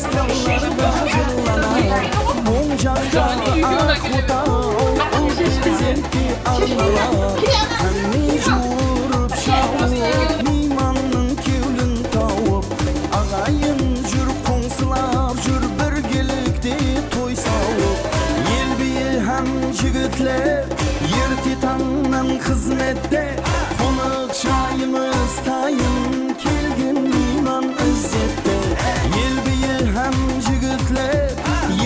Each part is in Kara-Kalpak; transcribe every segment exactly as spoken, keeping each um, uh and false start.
Tallarǵa jırlanar, oń jaqtaǵı aq otaw, ul perzentke arnalar. Hámme juwırıp shawıp, miymannıń kewlin tawıp, aǵayin júr qońsılap júr birgelikte toy sawıp. El biyi hám jigitler erte tańnan xızmette, qonaq jayımız tayın. Kelgen miyman izzette, el biyi hám jigitler,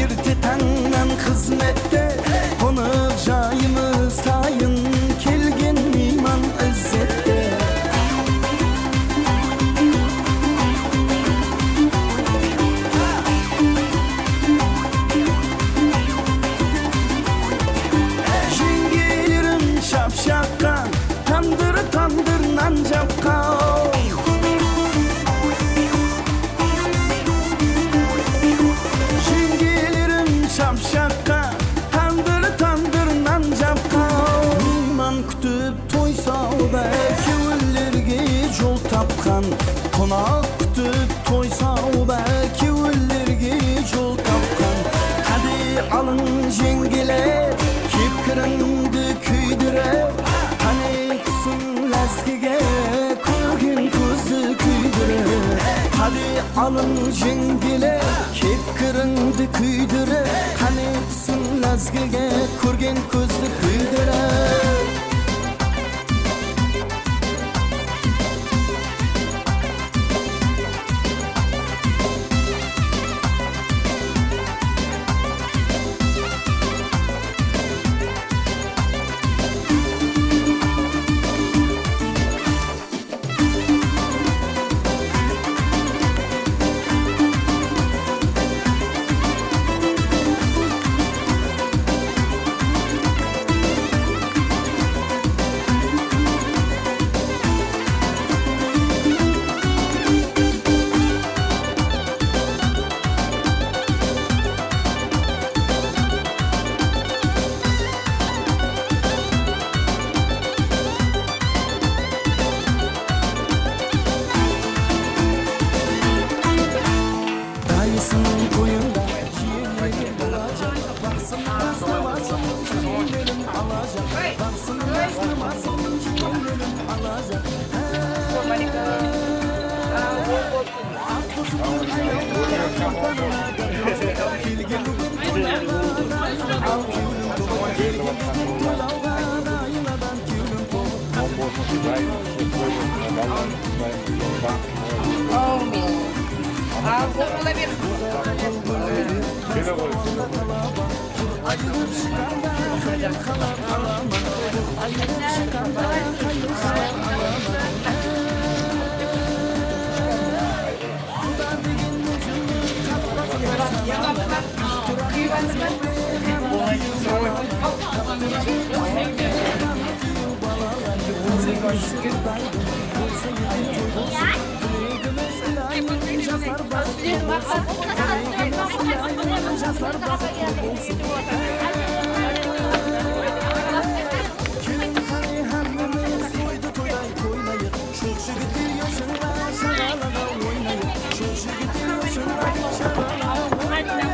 erte tańnan xızmette, qonaq jayımız tayın, kelgen miyman izzette. Jeńgelerim shapshaqqa, tandır, tandır nan japqan. Jeńgelerim shapshaqqa, tandır, tandır nan japqan. Miyman kútip toy sawıp, kewillerge jol tapqan. Qonaq kútip toy sawıp, kewillerge jol tapqan. Qáne alıń, jeńgeler, kep kirińdi kúydirip, qáne túsiń lázgige, kórgen kózdi kúydirip. Qáne alıń, jeńgeler, kep kirińdi kúydirip, qáne túsiń lázgige, kórgen kózdi kúydirip. Dayısınıń toyında jiyenlerim bolajaq, baqsınıń basın jiyenlerim alajaq, baqsınıń basın jiyenlerim alajaq. Áwmiyin. Arzı bola bersin. Keliń, qáne, hámmemiz toydı toyday toynayıq. Shoq jigitler, yosıńlar, shaǵalaǵa oynayıq. Shoq jigitler, yosıńlar, shaǵalaǵa oynayıq.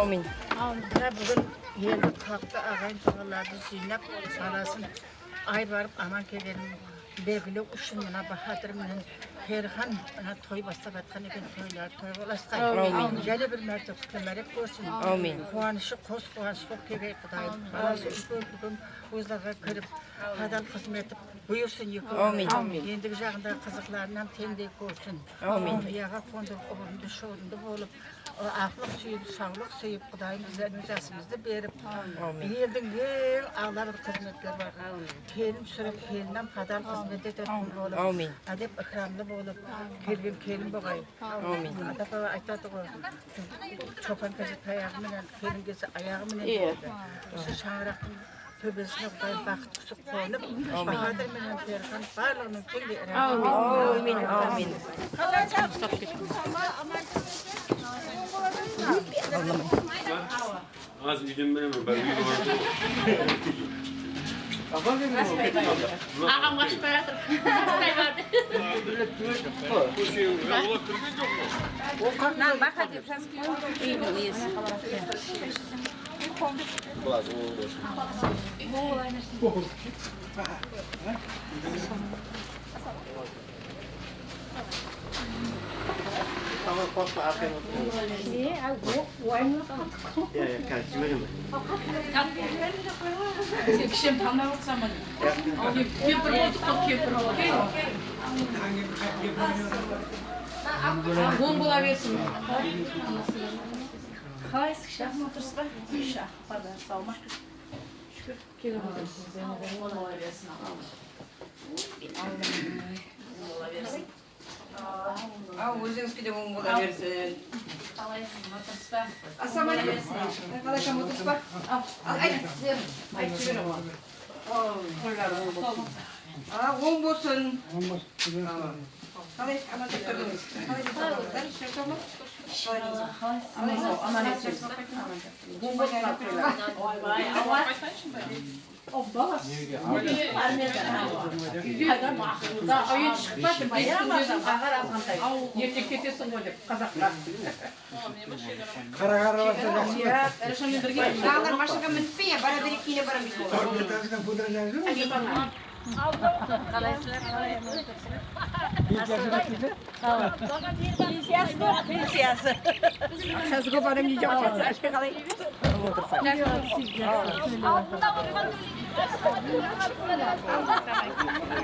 Áwmiyin. Mına búgin eldi, xalıqtı, aǵayin-tuwǵanlardı jıynap, balasın aybarıp aman kelgenin belgilew ushın mına Bahadır menen Perixan mına toy baslap atqan eken, toyları toyǵa ulasqay. Áwmiyin. Jáne bir márte qutlı márek bolsın. Áwmiyin. Quwanıshı qos quwanısh bolıp kelgey Qudayım. Balası úlken-úlken vuzlarǵa kirip, hadal xızmet etip buyırsın ekewin. Áwmiyin. Endigi jaǵındaǵı qızıqların hám teńdey kórsin. Áwmiyin. Uyaǵa qondırıp, urındı-shorındı bolıp, aqlıq súyip, shawlıq súyip, Qudayım bizlerdiń jasımızdı berip, áwmiyin, eldiń eń ala bir xızmetker bar. Áwmiyin. Kelin túsirip, kelin hám hadal xızmet etetuǵın bolıp, áwmiyin, ádep-ikramlı Bolıp, kelgen kelin boǵay. Ámin. Ata-baba aytadı ǵoy, "Chopan kelse tayaǵı menen, kelin kelse ayaǵı menen", deydi. Usı shańaraqtıń tóbesine Qudayım baxıt qusı qonıp, Bahadır menen Perixan barlıǵınıń teńdey iradı. Ámin. Ámin. Ámin. Az úyden beremen, bár úyde bar. Aǵam qashıp baratır. Tastay bardı. Nan baqqa dep jazıp qoyıptı úydiń iyesi. Tamam, qorqpa, arqayın otır. Iya, iya, házir jiberemen. Sen kishem tamlap otırsań ba? Kempir boldıq ǵoy, kempir boldıq. Oń bola bersin. Qalaysız, jaqsı otırsız ba? Jaqsı, saw ma? Shúkir. Kelip otırsız. Oń bola bersin. Aw, ózińizge de oń bola bersin. Qalaysız, otırsız ba? Assalamu aleykum. Qalaysız, otırsız ba? Al, ayt, sizler aytıp jiberemen. Aw, oń bolsın. Oń bolsın. Qalay, aman turdıńız? Qalay, jaqsı turdıńız? Aman, aman. Oń bolsın. Erteń keteseń ǵoy dep, qazaqqa. Qara-qara barsa jaqsı. Dağlar mashinaǵa minip pe, ya, bara berek keyine bara berek. Qalaysızlar? Pensiyası, pensiyası. Sazgo barım, ne jawap? Ashka qalay?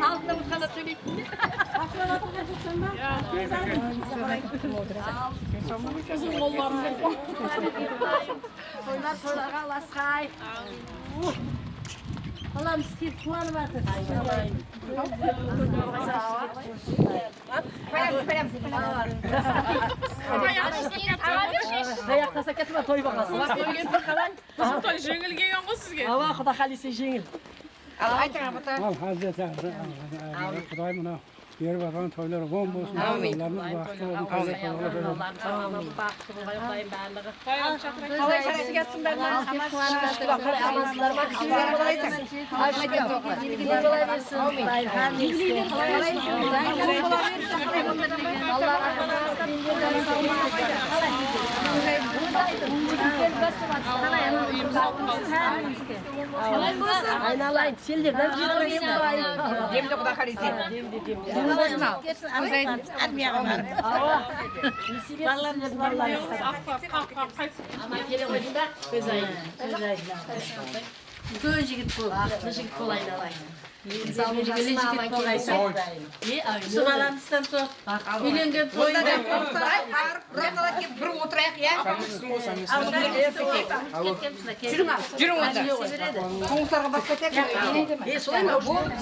Aldında otırǵanda tóleydi. Uzın qollarım. Toylar toylarǵa ulasqay. Balamız kelip quwanıp atır. Tayaq tasa ketip toy baǵası. Toy jeńil kelgen ǵoy sizge. Awa, Quda qálese jeńil. Al, aytıń, Abata. Al, Házireti, Qudayım mına berip atırǵan toylar oń bolsın. Ámin. Balalarımız baxıtlı bolsın. Ámin. Balalarımız baxıtlı bolsın. Qudayım barlıǵı. Qalay, qáliseńiz, aman-ısızlar ma? Qáliseńiz qalaysań? Ámin. Aynalayın, sellerden. Demdi Quda qálese. Demdi, demdi. Armiyaǵa barıp. Awa. Balalarımız, balalarımız. Aman kele ǵoydıń ba? Kóz ayın. Kóz ayın. Úlken jigit bol, baxıtlı jigit bol, aynalayın. Densalıǵıń jasına aman kelsin. Usı balanıstan soń úylengen toyında. Rozala kelip bir otırayıq, ya? Júriń, al. Júriń onda. Qońsılarǵa barıp keteyik. E, solay ma? Boldı.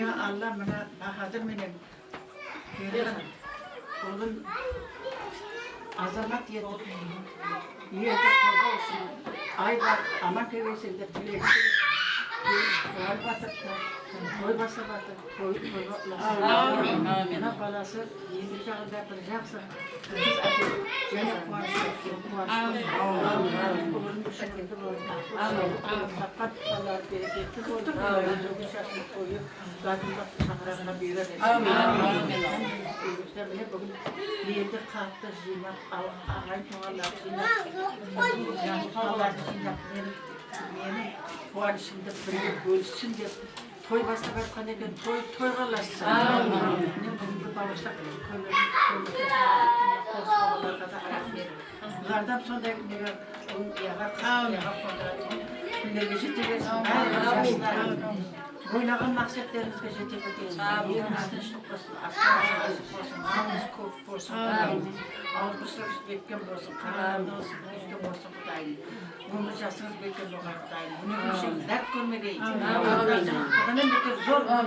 Ya Alla, mına Bahadır menen Beri, búgin azamat etip, eldi qorǵaw ushın ay bar, aman kelip kelsin dep tilegi kelip, quwanıp atırıptı, toy basıp atır, toyı toyǵa ulasın. Ámin. Mına balası endigi jaǵında bir jaqsı qız ákelip, jáne quwanıshlı, quwanıshlı. Ámin. Ómiri shúkirli bolsın. Tapqan tuqqanları bereketli bolsın. Gúl shashılıp toyı Dadınlıq shańaraǵına berip. Ámin. Ózbekistan mine búgin eldi qattı jıynap, aǵayin-tuwǵanlardı jıynap, tuwǵanlardı jıynap, meni, meniń quwanıshımdı birge bólissin dep, Toy baslap atqan eken, toy toyǵa ulassın. Ámin. Mine, búgingi bawırsaq kómir, kómir, qosıp alarǵa da raxmet. Bulardan sonday, mine, bul uyaǵa, qız uyaǵa qondıratuǵın kúnlerge jete bersin. Báribir jaslar. Oylaǵan maqsetlerińizge jete bersin. Elińiz tınıshlıq bolsın, aspanıńız asıq bolsın, malıńız kóp bolsın, Qudayım. Awızǵa shıǵıp jetken bolsın, qaraǵandan shıǵıp jetken bolsın, Qudayım. Ómir jasıńız berken bolǵan, Qudayım. Ónegińiz dárt kórmegey. Qudayım beter zor, zor,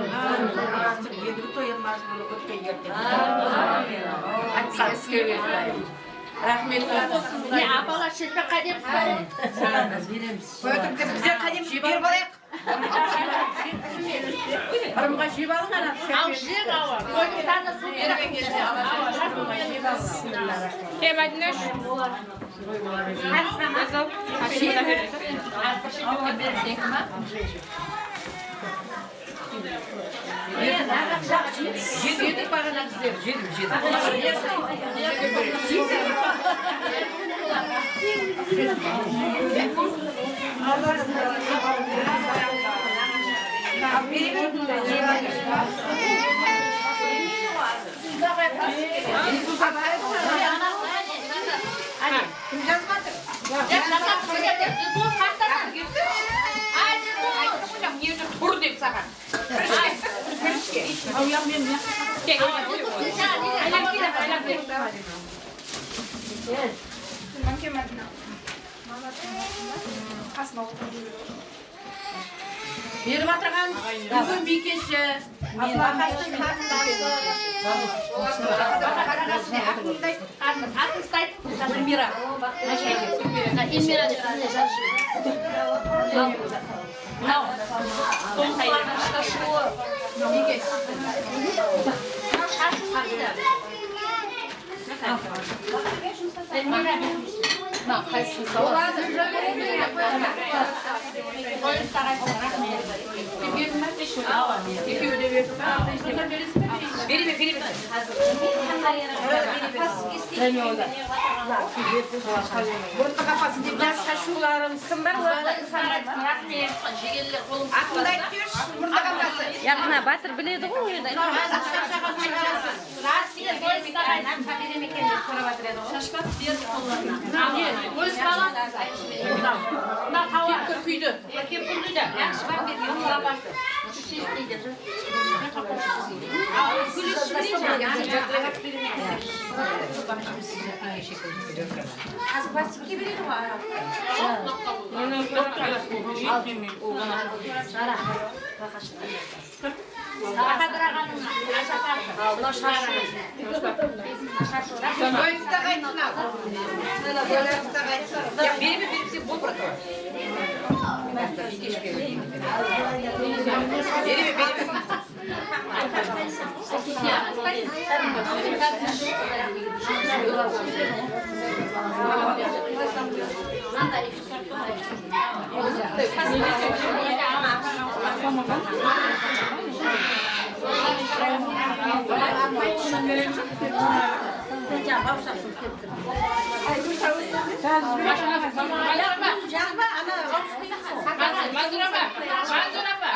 endigi toy emas, bul ótken erteń. Raxmet. Mine, apalar, shilpe qádep. Qoydık dep, bizler qádep berip alayıq. Qırımǵa jep alıń, ana. Al, jep, awa. Qoydıń sanına suw berip. Awa, jep alıń. Kel, Madinash. Jedim, jedim, baǵana bizler, jedim, jedim. Kim jazıp atır? Tur dep saǵan. Kir ishke. Kir ishke. Kir ishke. Kek. Aylan kel, aylan kel. Berip atırǵan úlken biykeshi, Maqashtıń qarındası. Atıńdı ayt. Gúlmira. Gúlmira dep bizde jaz júr. Mınaw. Mınaw shashıwı. Mınaw shashıwı deydi. Mınaw qaysısın salasız? Bereme, bereme. Murtqa qapasın dep jaz shashıwların. Kim bar? Atındı aytıp bershi, murtqa qapası. Ya, mına Batır biledi ǵoy, o jerde. Rossiya poyezdiga qaytsin. Berem eken dep sorap atır edi ǵoy. Shashpaq berdi qollarına. Ózi salasız. Mına tawa. Kempir kúydi. Kempir kúydi. Yaqshı bar bergen qolapası. Gúlishimnen jaǵan. Házir plastikke beredi ǵoy. Bahadır aǵanıń ajapası. Mına shashıw. Poezdda qaytsın al. Poezdda qaytsın. Ya, bereme, bereme, sen bol, brat. Bereme, bereme. Manzura apa? Manzura apa? Manzura apa?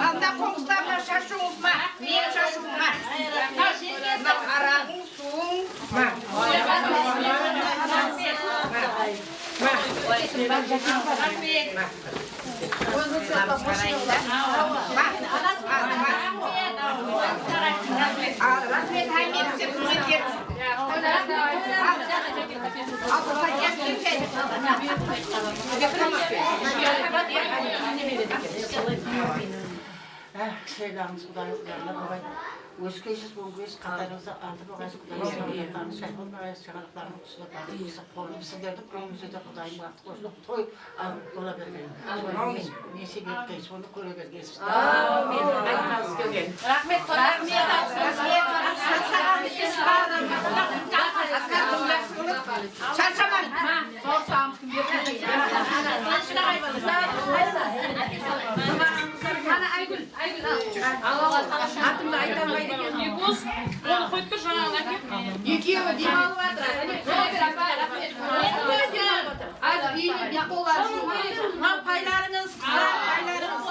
Anda qońsılarına shashıwıńız ma? Meniń shashıwım ma? Mınaw araǵıń, suwıń ma? Ma. Ma. Raxmet, hámmemiz húrmet ettik. Al, Fatiya, kelsene. Áh, kishireylaǵımız Qudayım, Qudayım, Qudayım. Óskeysiz, óngeysiz, qatarıńızda altı bolǵaysız, Qudayım, shay bolmaǵaysız, shańaraqlarıńız usıda barlıǵı qonıp, sizlerdiń úyińizde de Qudayım toy bola bergey. Áwmiyn. Nesip etkey, sonı kóre bergeysiz. Áwmiyn. Aytqanıńız kelgen. Raxmet, raxmet. Raxmet. Raxmet. Sharshamań. Qızlar, qaysı? Qızlar, qızlar, qızlar. Qana, Aygúl, Aygúl, al. Al, al, al. Atımdı ayta almaydı eken. Biykus, onı qoyıp tur, jańaǵın ákep. Ekewi dem alıp atır. Házir iyine bir qollar. Mınaw paylarıńız, qızlar, paylarıńız.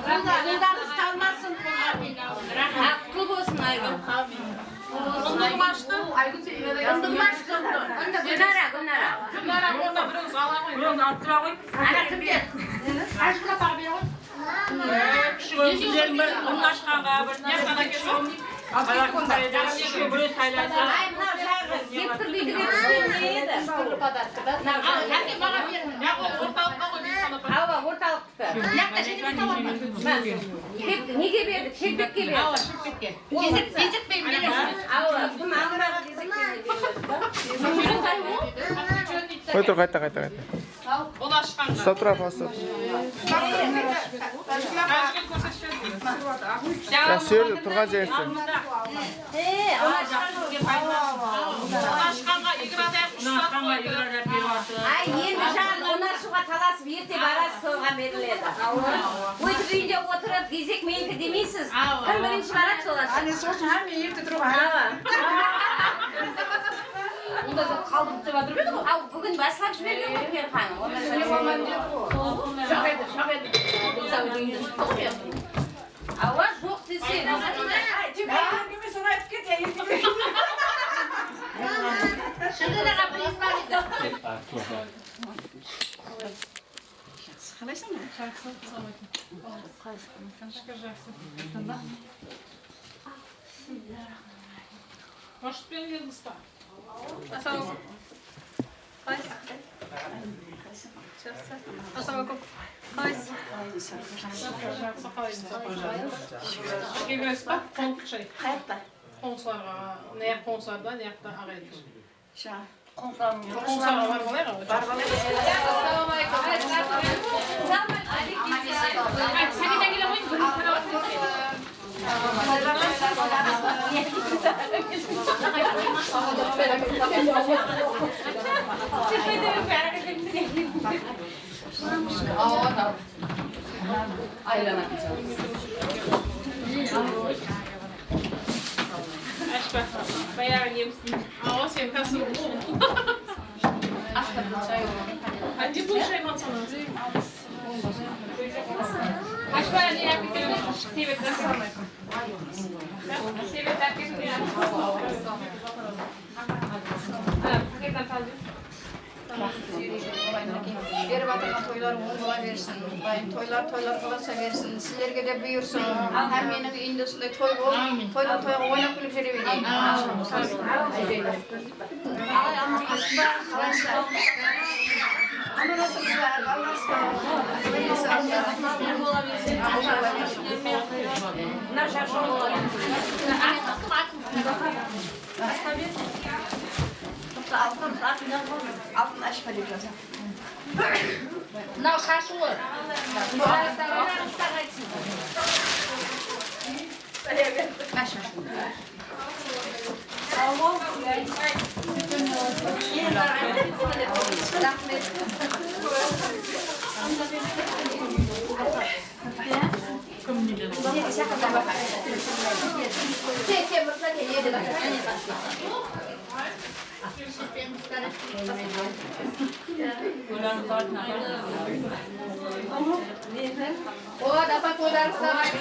Qollarıńız talmasın. Aqıllı bolsın, Aygúl. Ámin. Gúlnara, Gúlnara. Gúlnara, onda birewimiz ala ǵoy. Birewimiz alıp tura ǵoy. Ana kimde? Ashkula taǵıp ber ǵoy. Kúshigim, sizlerdiń bir gúl ashqanǵa, bir ne qana kúshigim. Ala kimde? Kúshigim, birew saylaydı. Ay, mınaw jaǵı, kep tur deydi, kep tur deydi. Al, jáne maǵan ber. Yaq, ol ortalıqqa ǵoy, men sana. Awa, ortalıq. Mına, kep, nege berdik? Sherbekke berdik. Awa, sherbekke. Bezek, bezek penen beremiz. Awa, kim almadı bezek penen beredi. Qoy tur, qayta, qayta, qayta. Ol ashqan. Uslap tur, apa, uslap tur. Jáne kórsetip jiberdim. Ya, sol jerde turǵan jersi. He, ona ashqanǵa igrada ushsap qoydı. Ay, endi jan, ona ashıwǵa talasıp, erte barasız, soǵan beriledi. Óytip úyinde otırıp, gezek meniki demeysiz. Kim birinshi baradı, sol ashıp. Áne, sol ushın hámme erte turıp. Awa. Onda da qaldırıp dep atırıp edi ǵoy. Al, búgin baslap jibergen ǵoy Perxan. Onda da jaq edi, jaq edi. Awa, joq dese. Ay, tek aytqan kúni sonı aytıp ket, ya, ertege. Shıǵın aǵa, priz bar edi. Jaqsı, qalaysań? Jaqsı, sálem aleykum. Shúkir, jaqsı. Mashut penen keldińiz ba? Assalawma. Qalaysiz? Jaqsı. Assalawma aleykum. Qalaysiz? Jaqsı, qalaysız? Ishke kiresiz ba? Qonıp shay. Qayaqta? Qońsılarǵa, mına jaq qońsılarda, mına jaqta aǵayinler. Sha. Qońsılarǵa barıp alayıq. Barıp alayıq. Assalawma aleykum. Ay, Sámet ákele qoyıń, bir Aylana. Ashpa, bayaǵı nemistің. Awa, sen kásip. Átte bul shayman sana. Ashpa, ne ápketken? Sebet. Sebet ápketken. Ha, paketten saldı. Berip atırǵan toylar oń bola bersin. Toylar, toylar qılısa bersin. Sizlerge de buyırsın. Hámmeniń úyinde usınday toy bolıp, toydan toyǵa oynap kúlip júre bereyik. Aman asıńızlar, aman asıńızlar. Mına shashıw. Toqta, Altın, Altın, Altın Ashpa dep jazıń. Mınaw shashıwı. Mına shashıwı. Raxmet. Boladı, apa, toylarıńızǵa qaytsın.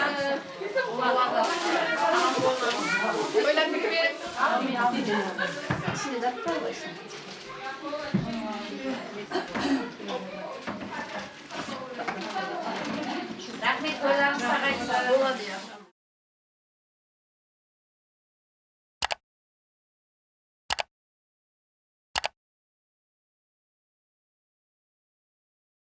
Toylar kúlip bersin.